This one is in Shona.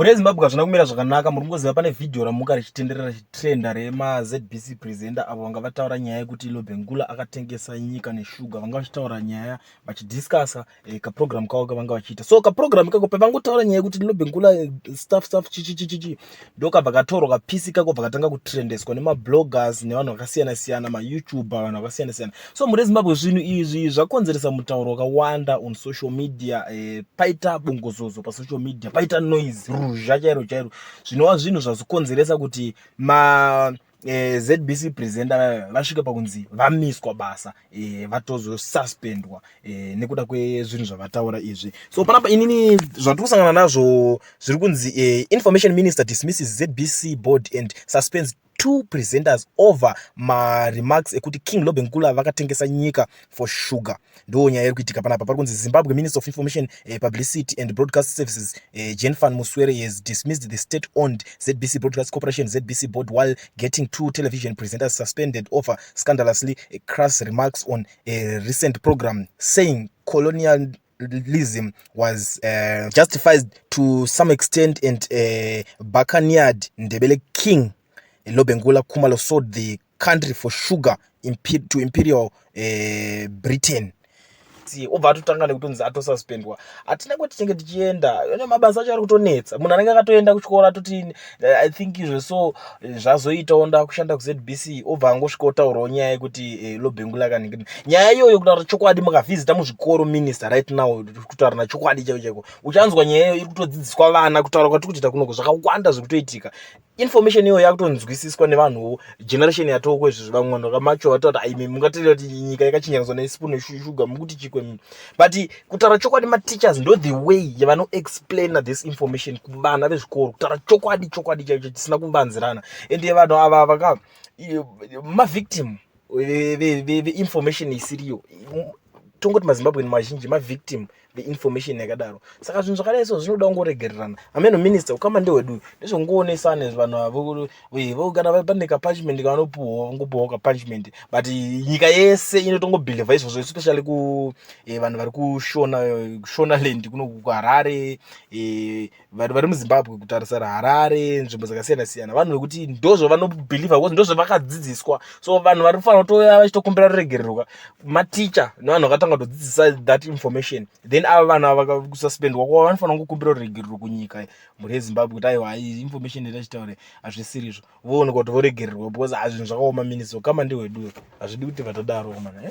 Mhuri yeZimbabwe, hazvina kumira zvakanaka. Muri kungoziva pane vhidhiyo ramuka richitenderera, richitrenda, remaZBC presenter avo vanga vataura nyaya yekuti Lobengula akatengesa nyika neshuga. Vanga vachitaura nyaya vachidiscussa kaprogram kavo kavanga vachiita. So kaprogram kako pavangotaura nyaya yekuti Lobengula stuff stuff chichichichichi, ndokabva katorwa kapisi kako, bva katanga kutrendeswa nemabloggers nevanhu vakasiyana siyana, maYouTuber, vanhu vakasiyana siyana. So mhuri yeZimbabwe, zvinhu izvi zvakonzeresa mutauro wakawanda on social media. Paita bongozozo pasocial media, paita noise, ruzha chairo chairo, zvinova zvinhu zvazokonzeresa kuti ma ZBC presenter vasvike pakunzi vamiswa basa, vatozosuspendwa nekuda kwezvinhu zvavataura izvi. So panapa inini zvatiri kusangana nazvo zviri kunzi information minister dismisses ZBC board and suspends two presenters over maremarks ekuti King Lobengula vakatengesa nyika for sugar. Ndo nyaya iri kuitika panapa. Pari kunzi Zimbabwe Minister of Information, Publicity and Broadcast Services, Jenfan Muswere, has dismissed the state owned ZBC Broadcast Corporation, ZBC board, while getting two television presenters suspended over scandalously crass remarks on a recent program, saying colonialism was justified to some extent and buccaneered Ndebele King Lobengula Khumalo sold the country for sugar to Imperial Britain. Obva atotanga nekutonzi atosuspendwa. Hatina kuti tinge tichienda ane mabasa acho ari kutonetsa. Munhu anenge akatoenda kuchikoro atoti I think izvo, so zvazoitawo ndakushanda kuZBC, obva angosvika otaurawo nyaya yekuti Lobengula kanenge nyaya iyoyo. Kutaura chokwadi, mukavhizita muzvikoro, minister, right now, kutaura nachokwadi chaiko chaiko, uchanzwa nyaya iyoyo iri kutodzidziswa vana. Kutaura kwatiri kutoita kunoko, zvakawanda zviri kutoitika, information iyoyo yakutonzwisiswa nevanhuwo, generation yatoko izvizvi. Vamwe vanhu vakamacho vataura kuti aimi mungatireva kuti nyika yakachinjaniswa nespoon neshuga, mukuti chikwe. But kutaura chokwadi, mateachers ndo the way yavanoexplaina this information kuvana vezvikoro. Kutaura chokwadi chokwadi chaicho chisina kuvanzirana, ende vanhu ava vaka mavictim veinformation isiriyo. Tongoti maZimbabwean mazhinji mavictim veinformation yakadaro. Saka zvinhu zvakadai so zvinoda kungoregererana. Ameno minister, ukama ndehwedu, ndezvongoonesana vanhu avo. Kana pane kapunishment kavanopuhwa, vangopuhwawo kapunishment, but nyika yese inotongobhilivha izvozvo, especially ku vanhu vari kushona Shonaland kuno kuHarare, vanhu vari muZimbabwe, kutarisira Harare, nzvimbo dzakasiyana siyana, vanhu vekuti ndozvavanobhilivha because ndozvavakadzidziswa. So vanhu vari kufanira kutouya vachitokumbira ruregererwa maticha nevanhu vakatanga kutodzidzisa that information. Then ava vanhu ava kususpendwa kwavo, vanofanira kungokumbira ruregerero kunyika, mhuri yeZimbabwe, kuti aiwa, information yatachitaura hazvisirizvo, voonekwa kuti voregererwa, because hazvinhu zvakaoma. Minister, ukama ndehwedu, hazvidi kuti vatadaro mana, eh?